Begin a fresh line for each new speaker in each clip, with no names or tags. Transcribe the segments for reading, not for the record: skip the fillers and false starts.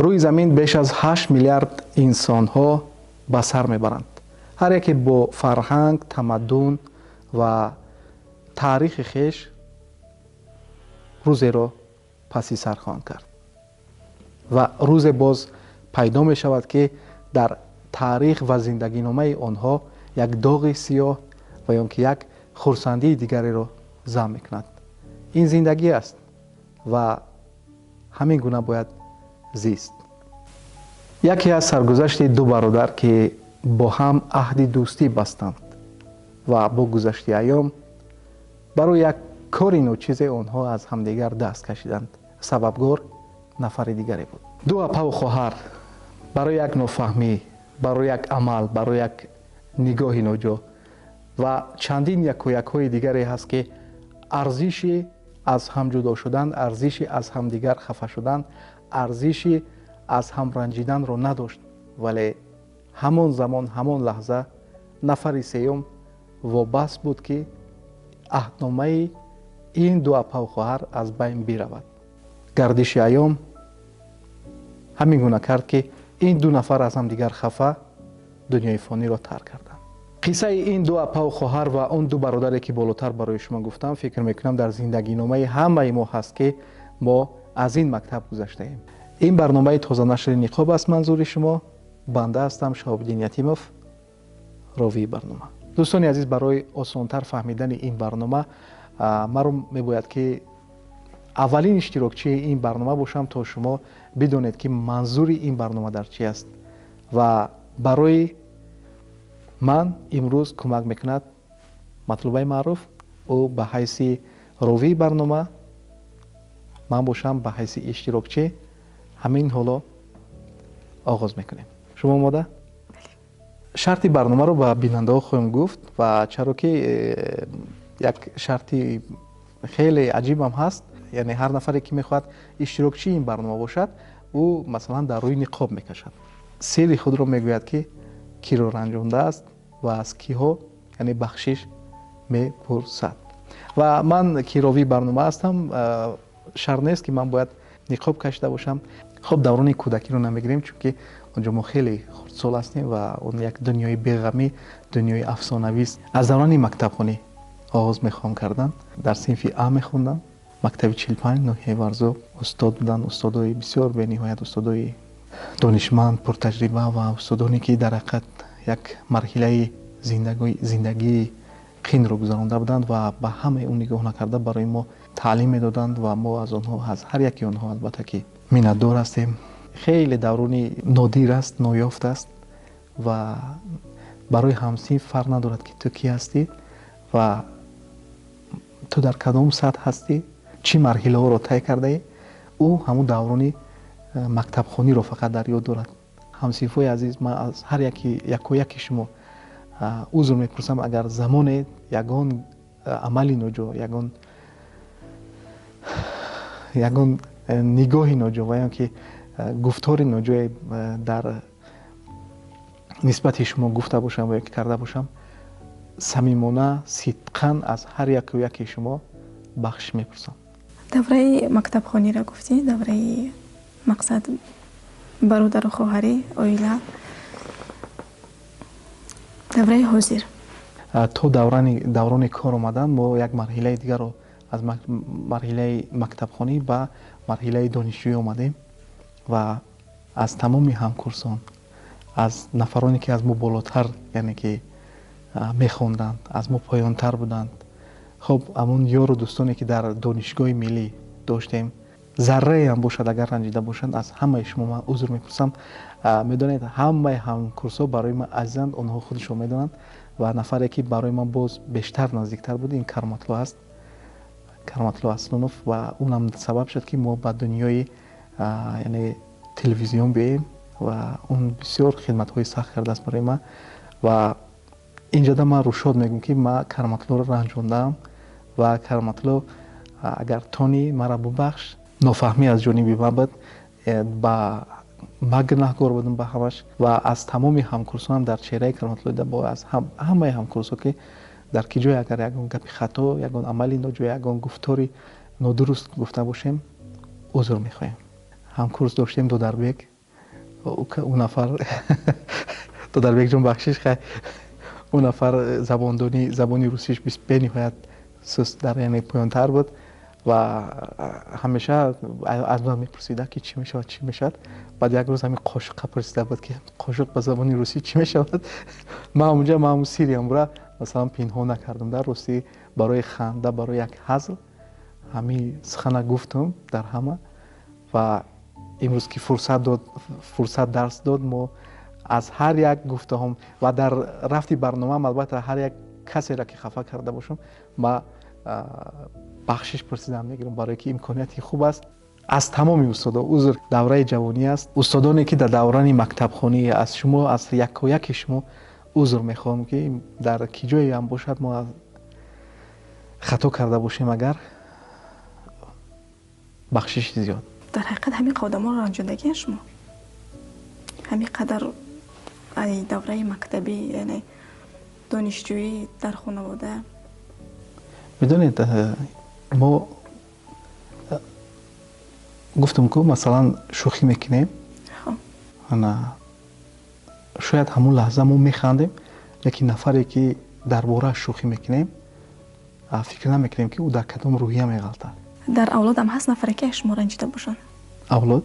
Рӯи замин беш аз 8 миллиард инсонҳо ба сар мебаранд. Ҳар яке бо фарҳанг, тамаддун ва таърихи хеш рӯзеро паси сар хоҳанд кард ва рӯзе боз пайдо мешавад, ки дар таърих ва зиндагиномаи онҳо як доғи сиёҳ ва ё ки як хурсандии дигареро зам мекунад. Ин зиндагӣ аст ва ҳамин гуна бояд зист. Яке аз саргузашти ду бародар, ки бо ҳам аҳди дӯстӣ бастанд ва бо гузашти айём барои як кори ночизе онҳо аз ҳамдигар даст кашиданд. Сабабгор нафари дигаре буд. Ду апаву хоҳар барои як нофаҳмӣ, барои як амал, барои як нигоҳи ноҷо ва чандин якоякҳои дигаре ҳаст, ки арзиши аз ҳам ҷудо шудан, арзиши аз ҳамдигар хафа шудан, арзиши аз ҳам ранҷиданро надошт. Вале ҳамон замон, ҳамон лаҳза нафари сеюм вобаст буд, ки аҳдномаи ин ду апаву хоҳар аз байн биравад. Гардиши айём ҳамин гуна кард, ки ин ду нафар аз ҳамдигар хафа дунёи фониро тарк карданд. Қиссаи ин ду апаву хоҳар ва он ду бародаре, ки болотар барои шумо гуфтам, фикр мекунам, дар зиндагиномаи ҳамаи мо ҳаст, ки мо аз ин мактаб гузаштаем. Ин барномаи тозанашри «Ниқоб» аст. Манзури шумо банда ҳастам, Шаҳобиддин Ятимов, ровии барнома. Дӯстони азиз, барои осонтар фаҳмидани ин барнома маро мебояд, ки аввалин иштирокчии ин барнома бошам, то шумо бидонед, ки манзури ин барнома дар чи аст. Ва барои ман имрӯз кӯмак мекунад Матлубаи Маъруф. Ӯ ба ҳайси ровии барнома, ман бошам ба ҳайси иштирокчӣ. Ҳамин ҳоло оғоз мекунем. Шумо омода? Шарти барномаро ба бинандаҳо хоҳем гуфт ва чаро ки як шарти хеле аҷибам ҳаст, яъне ҳар нафаре, ки мехоҳад иштирокчии ин барнома бошад, ӯ масалан дар рӯи ниқоб мекашад, сирри худро мегӯяд, ки киро ранҷондааст ва аз киҳо, яъне, бахшиш мепурсад. Ва ман, ки ровии барнома ҳастам, шарт нест, ки ман бояд ниқоб кашида бошам. Хуб, даврони кӯдакиро намегирем, чунки онҷо мо хеле хурдсол ҳастем ва он як дунёи беғамӣ, дунёи афсонавист. Аз даврони мактабхонӣ оғоз мехоҳам кардан. Дар синфи А мехондам, мактаби 45, ноҳияи Варзоб. Устод буданд, устодои бисёр бениҳоят, устодои донишманд, пуртаҷриба ва устодоне, ки дар ҳақиқат як марҳилаи зиндагии қинро гузаронда буданд ва ба ҳамаи он нигоҳ накарда барои мо таълим медоданд. Ва мо аз онҳо, аз ҳар яки онҳо, албатта, ки миннатдор ҳастем. Хеле даврони нодир аст, ноёфт аст ва барои ҳамсинф фарқ надорад, ки ту кӣ ҳастӣ ва ту дар кадом сатҳ ҳастӣ, чӣ марҳилаҳоро тай кардаӣ. Ӯ ҳамун даврони мактабхониро фақат дар ёд дорад. Ҳамсинфҳои азиз, ман аз ҳар яки, якояки шумо узр мепурсам, агар замоне ягон амали ноҷо, ягон нигоҳи ноҷо ва ё ки гуфтори ноҷое дар нисбати шумо гуфта бошам ва ё ки карда бошам, самимона, сидқан аз ҳар яку яки шумо бахшиш мепурсам.
Давраи мактабхониро гуфтӣ, давраи, мақсад, бародару хоҳарӣ, оила, давраи ҳозир?
То даврони кор омадан мо як марҳилаи дигарро, аз марҳилаи мактабхонӣ ба марҳилаи донишҷӯӣ омадем ва аз тамоми ҳамкурсон, аз нафароне, ки аз мо болотар, яъне ки мехонданд, аз мо поёнтар буданд, хуб, ҳамон ёру дӯстоне, ки дар Донишгоҳи миллӣ доштем, зарраеам бошад агар ранҷида бошанд, аз ҳамаи шумо ман узр мепурсам. Медонед, ҳамаи ҳамкурсҳо барои ман азизанд, онҳо худашон медонанд. Ва нафаре, ки барои ман боз бештар наздиктар буд, ин Кароматло аст, Кароматло Аслонов. Ва унам сабаб шуд, ки мо ба дунёи, яъне, телевизион биёем ва он бисёр хидматҳои сахт кардааст барои ман. Ва инҷода ман рӯшод мегӯям, ки ман Кароматлоро ранҷондаам ва Кароматло, агар тони, маро бубахш. Нофаҳмӣ аз ҷониби ман буд, ба ман гунаҳкор будам ба ҳамаш. Ва аз тамоми ҳамкурсонам дар чеҳраи Кароматло бо аз ҳамаи ҳамкурсҳо, ки дар ки ҷое агар ягон гапи хато, ягон амали ноҷо, ягон гуфтори нодуруст гуфта бошем, узр мехоҳем. Ҳамкурс доштем Додарбек. Ӯ нафар Додарбек ҷон, бахшиш, хай, ӯ нафар забондонӣ, забони русиш бениҳоят суст дар, яъне поёнтар буд ва ҳамеша аз ман мепурсида, ки чӣ мешавад, чӣ мешавад. Баъд як рӯз ҳамин қошуққа пурсида буд, ки қошуқ ба забони русӣ чӣ мешавад. Ман онҷа ман ҳамун сириамра масалан пинҳон накардам, дар русӣ барои ханда, барои як ҳазл ҳамин сухана гуфтам дар ҳама. Ва имрӯз ки фурсат дод, фурсат дарс дод, мо аз ҳар як гуфтаҳом ва дар рафти барномаам, албатта, ҳар як касеро ки хафа карда бошам, ма бахшиш пурсидан мегирам, барое ки имконияти хуб аст. Аз тамоми устодо узр. Давраи ҷавонӣ аст. Устодоне ки дар даврани мактабхонӣ, аз шумо, аз якояки шумо узр мехоҳам, ки дар ки ҷое ҳам бошад, мо хато карда бошем агар, бахшиши зиёд.
Дар ҳақиқат, ҳамин одаморо ранҷондагиан шумо, ҳамин қадар ай давраи мактабӣ, яъне донишҷӯӣ, дар хонавода?
Медонед, мо гуфтам ку, масалан, шӯхӣ мекунем, шояд ҳамун лаҳза мо механдем, лекин нафаре ки дар борааш шӯхӣ мекунем, фикр намекунем, ки ӯ дар кадом рӯҳия меғалтад.
Дар авлодам ҳаст нафаре, ки шумо ранҷида бошанд?
Авлод?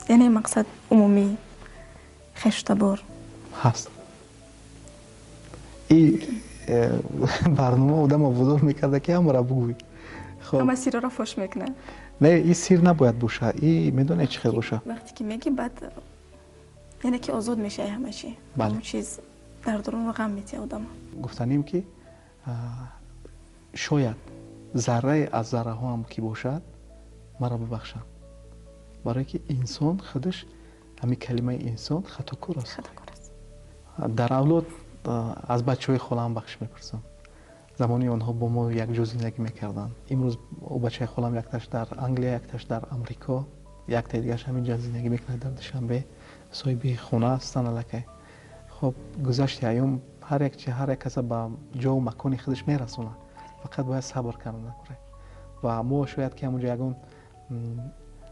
Яъне мақсад умумӣ, хештабор.
Ҳаст. И барнома одама водор мекарда, ки ҳамаро бугӯй.
Ҳама сирро фош мекунад.
Не, и сир набояд боша, и медонед, чӣ хел боша.
Вақте ки мегӣ, баъд яъне ки озод мешавӣ, ҳама чи чиз дар дарун ғам метиҳад одама.
Гуфтанем, ки шояд заррае аз зарраҳоам ки бошад, маро бибахшанд, барое ки инсон худаш, ҳамин калимаи инсон хатокор аст. Дар авлод аз бачаҳои холаам бахшиш мепурсам. Замони онҳо бо мо якҷо зиндагӣ мекарданд. Имрӯз бачаи холам якташ дар Англия, якташ дар Амрико, яктаи дигараш ҳаминҷа зиндагӣ мекунад, дар Душанбе, соҳиби хона ҳастанд аллакай. Хоб, гузашти айём ҳар як чи, ҳар як каса ба ҷову макони худаш мерасонад, фақат бояд сабр кардан. Ва мо шояд ки ҳамунҷо ягон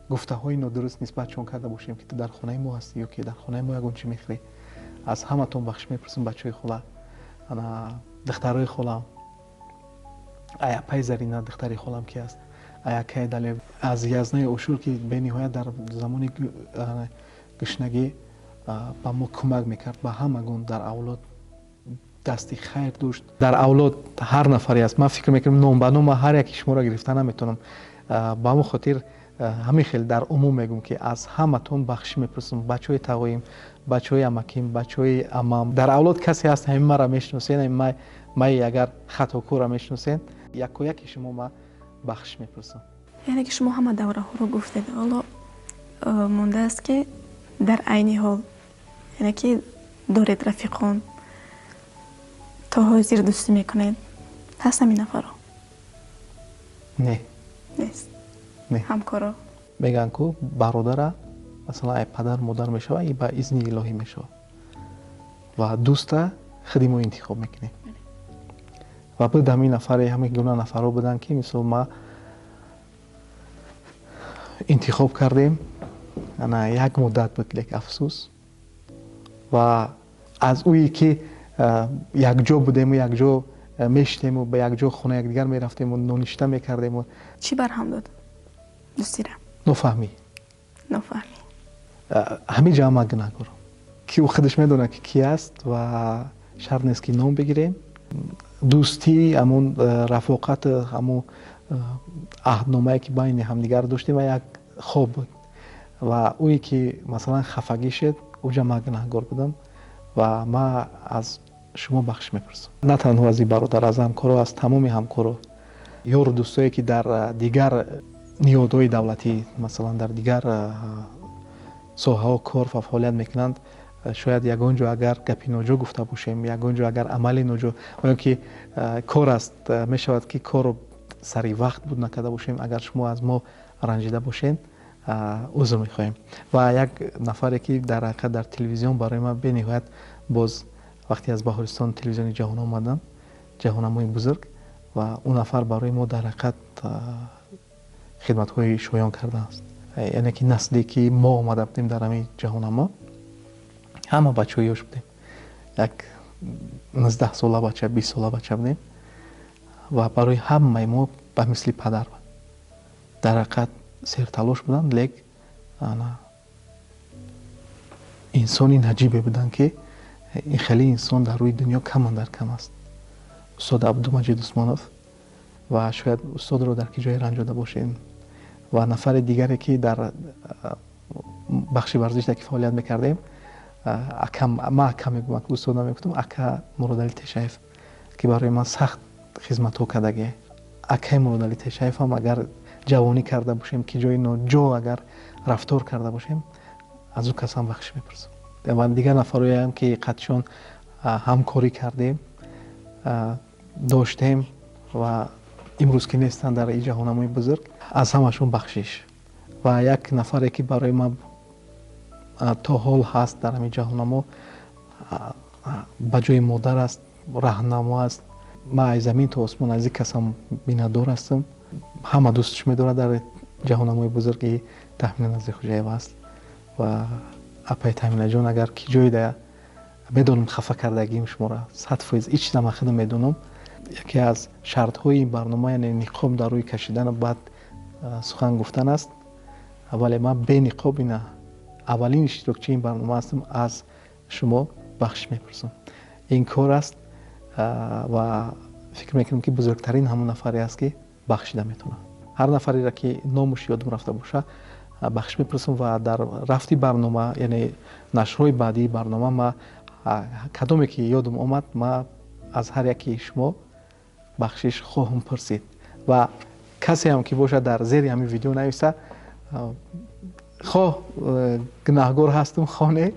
гуфтаҳои нодуруст нисбатшон карда бошем, ки ту дар хонаи мо ҳастӣ ё ки дар хонаи мо ягон чӣ мехӯрӣ. Аз ҳаматон бахшиш мепурсам. Бачаҳои хола, духтарои холам, апаи Зарина, духтари холам ки аст, аякаи Дале аз Язнаи Ошур, ки бениҳоят дар замони гушнагӣ ба мо кӯмак мекард, ба ҳамагон дар авлод дасти хайр дошт. Дар авлод ҳар нафаре аст, ман фикр мекунам, ном ба ном ҳар яки шуморо гирифта наметавонам. Ба ҳамон хотир ҳамин хел дар умум мегӯм, ки аз ҳаматон бахшиш мепурсам: бачаҳои тағоим, бачаҳои амаким, бачаҳои амам. Дар авлод касе ҳаст, ҳамин маро мешиносен, май агар хатокорро мешиносен, якояки шумо ма бахшиш мепурсам.
Яъне ки шумо ҳама давраҳоро гуфтед, ҳоло мондааст, ки дар айни ҳол, яъне ки доред рафиқон, то ҳозир дӯстӣ мекунед, ҳаст ҳамин нафаро?
Не.
Нест?
Не.
Ҳамкоро?
Мегӯянд ку, бародара, масалан, ай падар модар мешава и ба изни илоҳӣ мешавад ва дӯста худи мо интихоб мекунем. Ва буд ҳамин нафаре, ҳамин гуна нафарҳо буданд, ки мисол ма интихоб кардем, ана як муддат буд, лек афсӯс, ва аз ӯе ки якҷо будему, якҷо мешитему, ба якҷо хона якдигар мерафтему, ноништа мекардему.
Чӣ барҳам дод дӯстира?
Нофаҳмӣ.
Нофаҳмӣ.
Ҳамин ҷа ман гунаҳкорам, ки ӯ худаш медонад, ки ки аст, ва шарт нест, ки ном бигирем. Дӯстӣ, ҳамун рафоқат, ҳамун аҳдномае, ки байни ҳамдигар доштем, ва як хоб буд. Ва ӯе ки масалан хафагӣ шуд, ӯҷа ман гунаҳгор будам ва ман аз шумо бахшиш мепурсам. На танҳо аз ин бародар, аз ҳамкоро, аз тамоми ҳамкоро, ёру дӯстое, ки дар дигар ниҳодҳои давлатӣ, масалан, дар дигар соҳаҳо кор ва фаъолият мекунанд. Шояд ягон ҷо агар гапи ноҷо гуфта бошем, ягон ҷо агар амали ноҷо ё ки кор аст, мешавад, ки корро сари вақт буд накарда бошем, агар шумо аз мо ранҷида бошед, узр мехоҳем. Ва як нафаре, ки дар ҳақиқат дар телевизион барои ман бениҳоят, боз вақте аз Баҳористон телевизиони ҷаҳон омадам, ҷаҳоннамои бузург, ва ӯ нафар барои мо дар ҳақиқат хидматҳои шоён кардааст. Яъне ки насле ки мо омада будем дар ҳамин ҷаҳонамо, ҳама бачаҳои ёш будем, як 19 сола бача, 20 сола бача будем ва барои ҳамаи мо ба мисли падар буд. Дар ҳақиқат серталош буданд, лек инсони наҷибе буданд, ки ин хеле инсон дар рӯи дунё камандар кам аст. Устод Абдумаҷид Усмонов, ва шояд устодро дар ки ҷое ранҷода бошем, ва нафари дигаре ки дар бахши варзиш ки фаъолият мекардем, ма ака мегӯям, устод намегуфтам, ака Муродали Тешаев, ки барои ман сахт хизматҳо кардагӣ. Акаи Муродали Тешаев ҳам агар ҷавонӣ карда бошем, ки ҷои ноҷо агар рафтор карда бошем, аз ӯ кас ҳам бахшиш мепурсам. Ва дигар нафароеам ки қатшон ҳамкорӣ кардем, доштем ва имрӯз ки нестанд дар ин ҷаҳонамои бузург, аз ҳамашон бахшиш. Ва як нафаре ки барои ман то ҳол ҳаст дар ҳамин ҷаҳонамо, ба ҷои модар аст, раҳнамо аст. Ман аз замин то осмон аз ин касам миннатдор ҳастам. Ҳама дӯстш медорад дар ҷаҳонамои бузурги Таҳмина Назирхӯҷаева аст. Ва апай Таҳминаҷон, агар ки ҷое да медонам хафа кардагиим шуморо, 100% ҳеҷ чизам худам медонам. Яке аз шартҳои ин барнома, яъне ниқоб дар рӯй кашидану баъд сухан гуфтан аст. Вале ман бениқоб ина аввалин иштирокчии ин барнома ҳастам, аз шумо бахшиш мепурсам. Ин кор аст ва фикр мекунам, ки бузургтарин ҳамон нафаре аст, ки бахшида метавонад. Ҳар нафареро ки номуш ёдум рафта боша, бахшиш мепурсам. Ва дар рафти барнома, яъне нашрҳои баъдии барнома, ма кадоме ки ёдум омад, ма аз ҳар яки шумо бахшиш хоҳам пурсид. Ва касе ҳам ки бошад, дар зери ҳамин видео нависа, хоҳ гунаҳгор ҳастам, хоҳ не,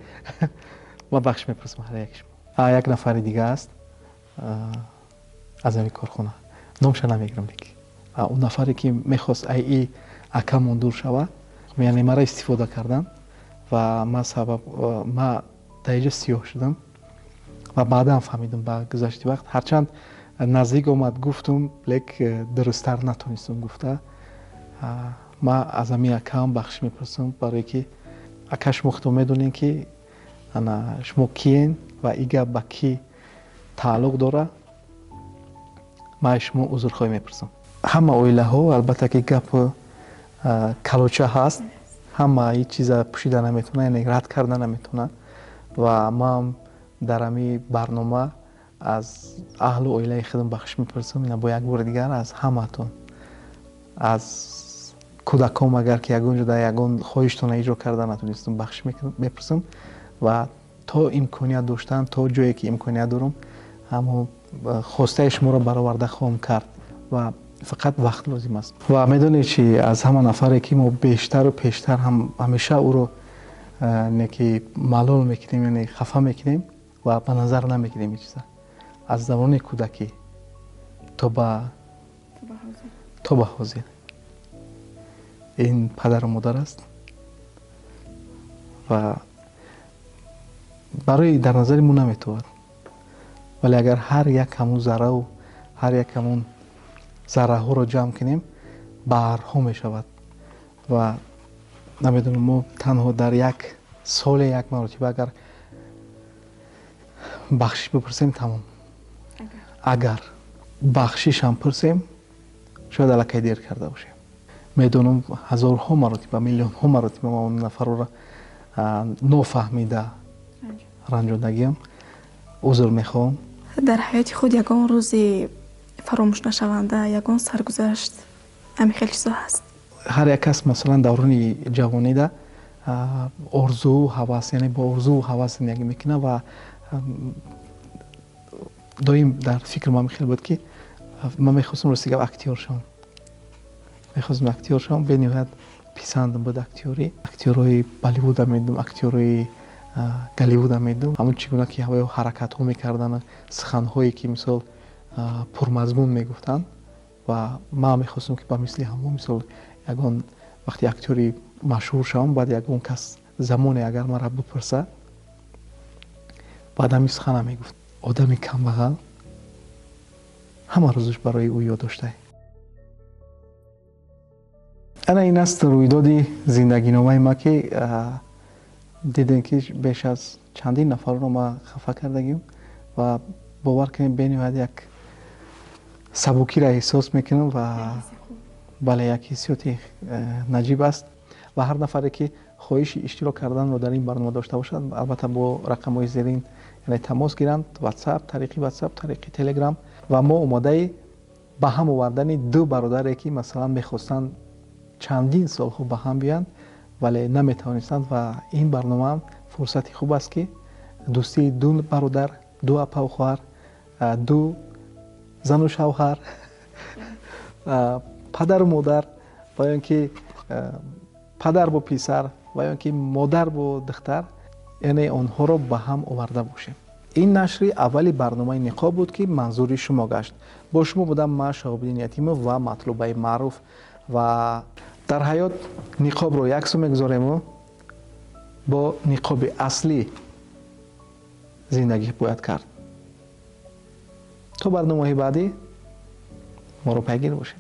ма бахшиш мепурсам ҳар яки шумо. Як нафари дига аст аз ҳамин корхона, номша намегирам, лекин он нафаре ки мехост ай и акамон дур шава, яъне мара истифода кардан, ва ма сабаб ма дар инҷо сиёҳ шудам ва баъдан фаҳмидам ба гузашти вақт. Ҳарчанд наздик омад гуфтум, лек дурусттар натонистам гуфта. Ма аз ҳамин акаам бахшиш мепурсам, барое ки ака, шумо худо медонед, ки ана шумо киен ва и гап ба кӣ тааллуқ дора. Ма аз шумо узрхоҳӣ мепурсам. Ҳама оилаҳо албатта ки гап калоча ҳаст, ҳама ҳеҷ чиза пӯшида наметавонад, яъне рад карда наметавонад. Ва ман дар ҳамин барнома аз аҳлу оилаи худам бахшиш мепурсам. Ина бо як бори дигар аз ҳамаатон, аз кӯдаком, агар ки ягон ҷо дар ягон хоҳиштона иҷро карда натонистам, бахшиш мепурсам. Ва то имконият доштан, то ҷое ки имконият дорам, ҳамо хостаи шуморо бароварда хоҳам кард ва фақат вақт лозим аст. Ва медонед чи, аз ҳама нафаре ки мо бештару пештар ҳамеша ӯро не ки малол мекунем, яъне хафа мекунем ва ба назар намегирем ин чиза, аз замони кӯдакӣ то ба ҳозир ин падару модар аст. Ва барои дар назари мо наметавад, вале агар ҳар як ҳамун зарраву ҳар як ҳамун зарраҳоро ҷамъ кунем, баҳрҳо мешавад. Ва намедонам, мо танҳо дар як соле як маротиба агар бахшиш бипурсем, тамом. Агар бахшишам пурсем, шояд аллакай дер карда бошем. Медонам, ҳазорҳо маротиба, миллионҳо маротиба ман он нафарро нофаҳмида ранҷондагиам, узр мехоҳам.
Дар ҳаёти худ ягон рӯзи фаромӯшнашаванда, ягон саргузашт, ҳамин хел чизо ҳаст?
Ҳар як кас, масалан, даврони ҷавонида орзуу ҳавас, яъне бо орзуу ҳавас зиндагӣ мекунад. Ва доим дар фикр ман хел буд, ки ман мехостам, рости гап, актёр шавам. Мехостам актёр шавам, бениҳоят писандам буд актёрӣ. Актёрҳои Болливуда медидам, актёрҳои Голливуда медидам, ҳамон чӣ гуна ки ҳавоё ҳаракатҳо мекарданд, суханҳое ки мисол пурмазмун мегуфтанд. Ва ман мехостам, ки ба мисли ҳамон, мисол, ягон вақте актёри машҳур шавам, баъд ягон кас замоне агар маро бипурсад, баъд ҳамин сухана мегуфт: одами камбағал ҳама рӯзаш барои ӯ ёд доштае. Ана ин аст рӯйдоди зиндагиномаи ма, ки дидем, ки беш аз чандин нафарро ма хафа кардагим ва бовар кунем, бениҳоят як сабукиро эҳсос мекунам ва бале, як ҳиссиёти наҷиб аст. Ва ҳар нафаре, ки хоҳиши иштирок карданро дар ин барнома дошта бошад, албатта бо рақамҳои зерин, яъне тамос гиранд, WhatsApp, тариқи WhatsApp, тариқи Telegram. Ва мо омодаи ба ҳам овардани ду бародаре, ки масалан мехостанд чандин солҳо ба ҳам биёянд, вале наметавонистанд, ва ин барномаам фурсати хуб аст, ки дӯстии ду бародар, ду апаву хоҳар, ду зану шавҳар, падару модар ва ё ки падар бо писар ва ё ки модар бо духтар, яъне онҳоро ба ҳам оварда бошем. Ин нашри аввали барномаи «Ниқоб» буд, ки манзури шумо гашт. Бо шумо будам ман, Шаҳобиддин Ятимов, ва Матлубаи Маъруф. Ва дар ҳаёт ниқобро як су мегузорему бо ниқоби аслӣ зиндагӣ бояд кард. То барномаҳои баъдӣ моро пайгир бошед.